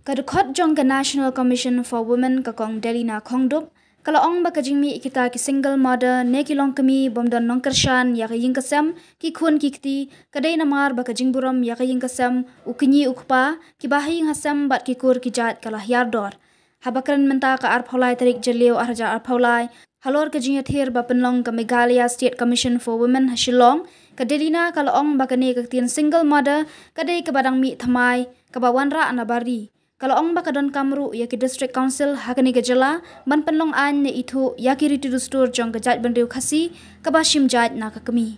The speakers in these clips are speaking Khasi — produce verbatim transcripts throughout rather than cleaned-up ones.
Ka dkhot jong ka National Commission for Women, ka Kong Delina Khongdup, ka la ong ba ka jingmih kita ki single mother ne ki longkmie bym don nongkyrshan ïa ka ïing ka sem, ki khun ki kti, ka dei namar ba ka jingburom ïa ka ïing ka sem, u kñi u kpa, ki bahaïing hasem bad ki kur ki jait ka la hiar dor. Haba kren mynta ka arphew lai tarik Jylliew arhajar arphew lai, halor ka jingïathir ba pynlong ka Meghalaya State Commission for Women ha Shillong, ka Delina ka la ong ba kane ka ktien single mother ka dei kaba dang mih thymmai, kaba wanrah na bar ri. Ka la ong ba ka donkam ruh ïa ki District Council ha kane ka jylla ban pynlong aiñ ne ithuh ïa ki riti dustur jong ka jaitbynriew Khasi kaba shim jait na ka kmie.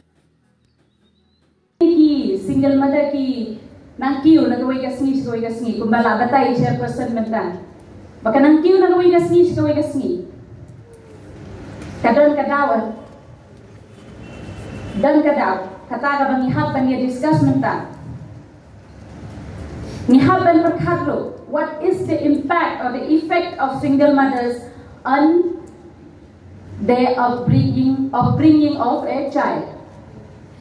Ki single mother ki nang kiew na kawei ka sngi sha kawei ka sngi, kumba la batai chairperson mynta. Ba ka nang kiew na kawei ka sngi sha kawei ka sngi. Ka don ka daw, eh. Don ka daw. Kata kaba ngi hap ban ïa discuss mynta. Ngi hap ban pyrkhat ruh, what is the impact or the effect of single mothers on the upbringing, upbringing of a child?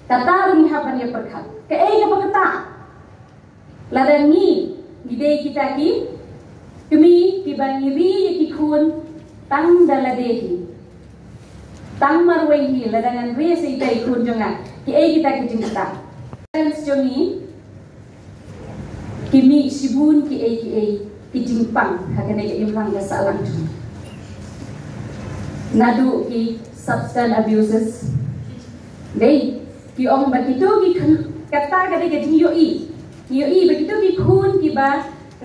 Kata ruh ngi hap ban ïa pyrkhat. Kaei kaba kata? Lada ngi, ngi dei kita ki kmie kiba ngi ri ïa ki khun tang da lade hi. Tang marwei hi, lada ngan ri sa ita i khun jong nga. Kiei kita ki jingkata? Parents jong ngi ki mih shibun kiei kiei ki jingpang ha kane ka imlang ka sahlang jong ngi. Naduh ki substance abuses. Dei, ki ong ba kito ki khun, kata ka dei ka jingïohi. Ngi ïohi ba kito ki khun kiba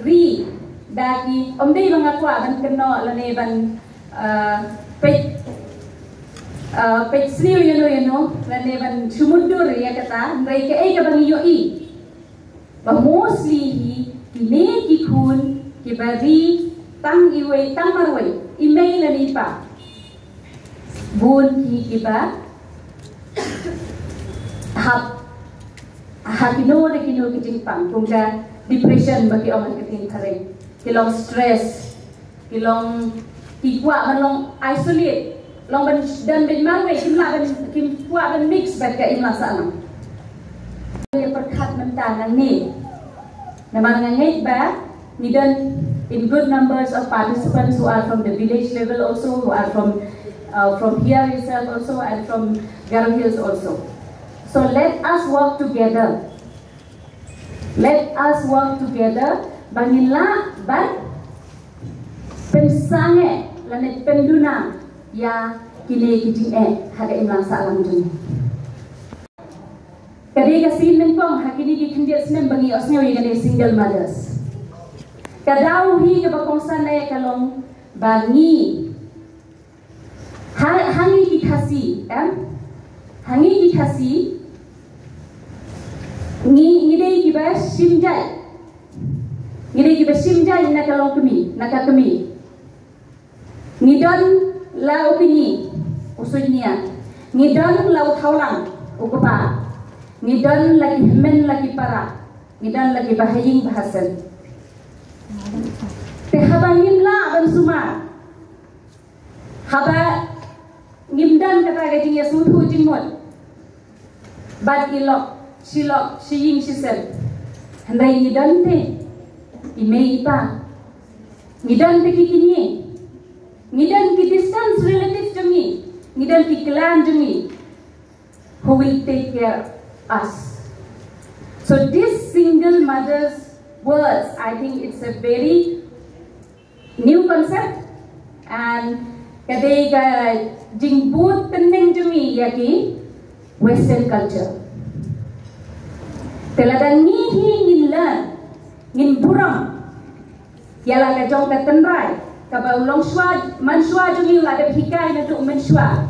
ri da ki, ym dei ba nga kwah ban kynnoh lane ban, ah, peit, ah, peit sniew ïano ïano lane ban shu mutdur ïa kata, hynrei kaei kaba ngi ïohi ba mostly hi kine ki khun kiba ri tang iwei, tang marwei, i mei lane i pa. Bun hi kiba hap ha kino re kino ki jingpang, kum ka depression ba ki ong ha ka ktien phareng. Ki long stress, ki long, ki kwah ban long isolate, long ban don beit marwei, kim lah ban, kim kwah ban mix bad ka imlang sahlang. Ïa pyrkhat mynta nangne. Namar nga ngeit ba ngi don in good numbers of participants who are from the village level also, who are from, uh, from here itself also, and from Garo Hills also. So let us work together. Let us work together ba ngin lah ban pynsangeh lane pynduna ïa kine ki jingeh ha ka imlang sahlang jong ngi. Ka dei ka sien nyngkong ha kine ki khyndiat snem ba ngi ïohsngew ïa kane single mothers. Ka daw hi kaba kongsan eh ka long ba ngi ha, ha ngi ki Khasi, em? Ha ngi ki Khasi ngi, ngi dei kiba shim jait. Ngi dei kiba shim jait na ka longkmie, na ka kmie. Ngi don la u kñi, u suidñiat. Ngi don la u thawlang, u kpa. Ngi don la ki hynmen la ki para. Ngi don la ki bahaïing bahasem. Te haba ngim lah ban sumar, haba ngim don kata ka jingïasngewthuh jingmut bad i lok, shi lok, shi ïing shi sem, hynrei ngi don te i mei i pa, ngi don te ki kñi, ngi don ki distance relative jong ngi, ngi don ki clan jong ngi, who will take care us. So this single mother's words, I think it's a very new concept, and ka dei ka jingbud tynning jong ngi ïa ki Western culture. Te lada ngi hi ngin learn, ngin burom ïa la ka jong ka tynrai kaba u longshuwa manshuwa jong ngi u la dep hikai naduh mynshuwa.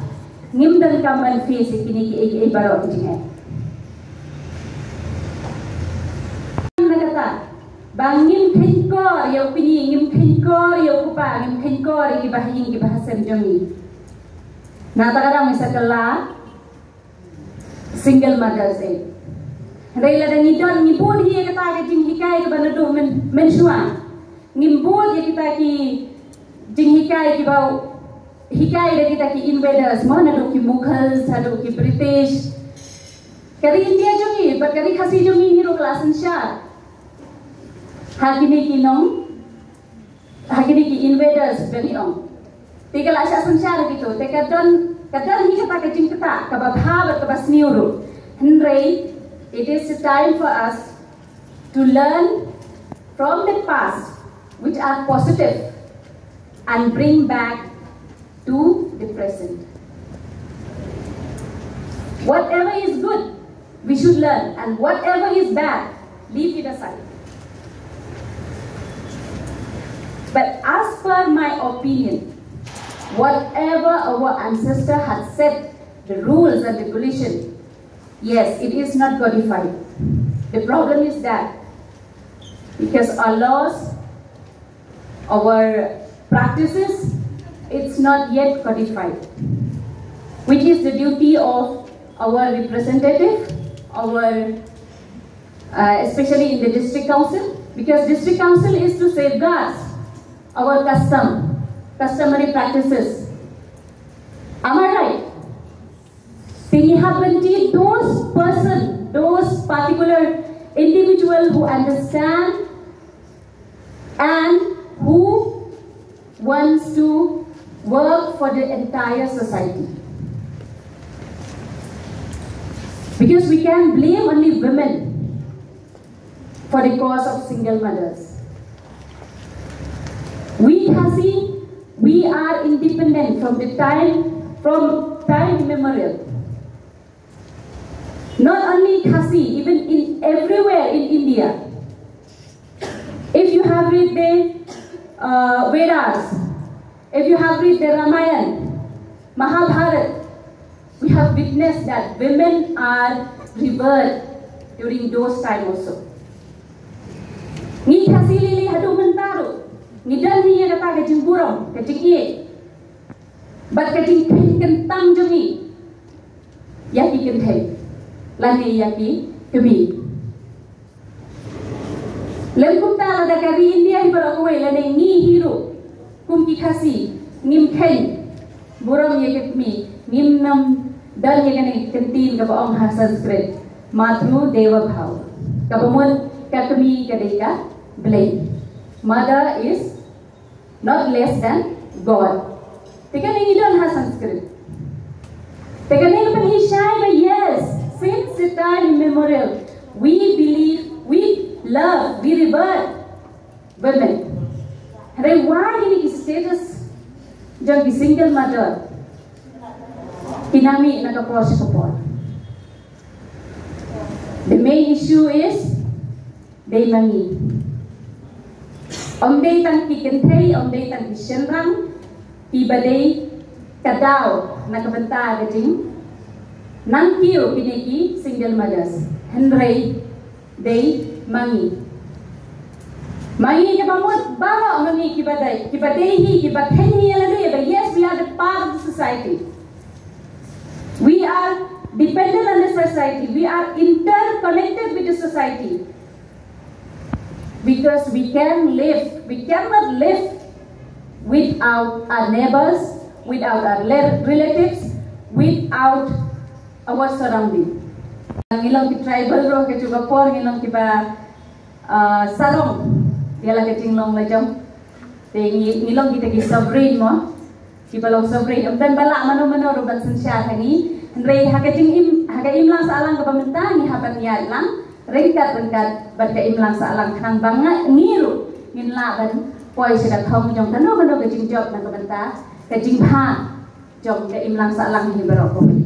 Ngim donkam ban face ïa kine kiei kiei baroh ki jingeh. Na kata ba ngim kheiñkor ïa u kñi, ngim kheiñkor ïa u kpa, ngim kheiñkor ïa ki bahaïing ki bahasem jong ngi. Na kata ka daw ngi sa kylla single mothers eh. Hynrei lada ngi don, ngi bud hi ïa kata ka jinghikai kaba naduh myn, mynshuwa. Ngim bud ïa kita ki jinghikai kiba hikai da kita ki invaders, mo, naduh ki Mughals haduh ki British. Ka ri India jong ngi bad ka ri Khasi jong ngi hi ruh ka la synshar ha kine ki nong, Ha kine ki invaders, bad ngi ong, te ka la shah synshar kito, te ka don, ka don hi kata ka jingkata kaba bha bad kaba sniew ruh. Hynrei it is a time for us to learn from the past, which are positive, and bring back to the present. Whatever is good, we should learn, and whatever is bad, leave it aside. But as per my opinion, whatever our ancestor had set, the rules and regulation, yes, it is not codified. The problem is that because our laws, our practices, it's not yet codified, which is the duty of our representative, our, uh, especially in the district council, because district council is to safeguard our custom, customary practices. Am I right? Then you have to those person, those particular individual who understand and who wants to work for the entire society. Because we can blame only women for the cause of single mothers. We Khasi, we are independent from the time, from time immemorial. Not only Khasi, even in everywhere in India. If you have read the, uh, Vedas, if you have read the Ramayana, Mahabharata, we have witnessed that women are revered during those time also. Ngi Khasi lili haduh mynta ruh ngi don hi ïa kata ka jingburom, ka jingïeit bad ka jingpynkyntang jong ngi ïa ki kynthei lane ïa ki kmie. Lem kumta lada ka ri India hi baroh kawei lane ngi hi ruh kum ki Khasi ngim kheiñ burom ïa ki kmie, ngim nym don ïa kane ka ktien kaba ong ha Sanskrit, Matru Deva Bhava, kaba mut ka kmie ka dei ka blei. Mother is not less than God. Te kane ngi don ha Sanskrit. Te kane ka pynshai ba yes, since the time immemorial, we believe, we love, we revere women. Hynrei why kine ki status jong ki single mother ki nang mih na ka por sha ka por? The main issue is dei ma ngi. Ym dei tang ki kynthei, ym dei tang ki shynrang kiba dei ka daw na ka bynta ka jingnang kiew kine ki single mothers. Hynrei dei ma ngi. Ma ngi kaba mut baroh ma ngi kiba dei, kiba dei hi, kiba kheiñ hi ïa lade ba yes, we are the part of the society. We are dependent on the society. We are interconnected with the society. Because we can live, we cannot live without our neighbors, without our le- relatives, without our surrounding. Ngi long ki tribal ruh, ka jong ka por ngi long kiba, ah, sarong ïa la ka jinglong la jong. Te ngi, ngi long kita ki sovereign mo. Kiba long sovereign, ym don ba lah mano mano ruh ban synshar ha ngi. Hynrei ha ka jingim, ha ka imlang sahlang kaba mynta ngi hap ban ïaid lang ryngkat ryngkat bad ka imlang sahlang khnang ba nga, ngi ruh ngin lah ban poi sha ka thong jong kano kano ka jingjop na ka bynta ka jingbha jong ka imlang sahlang hi baroh kawei.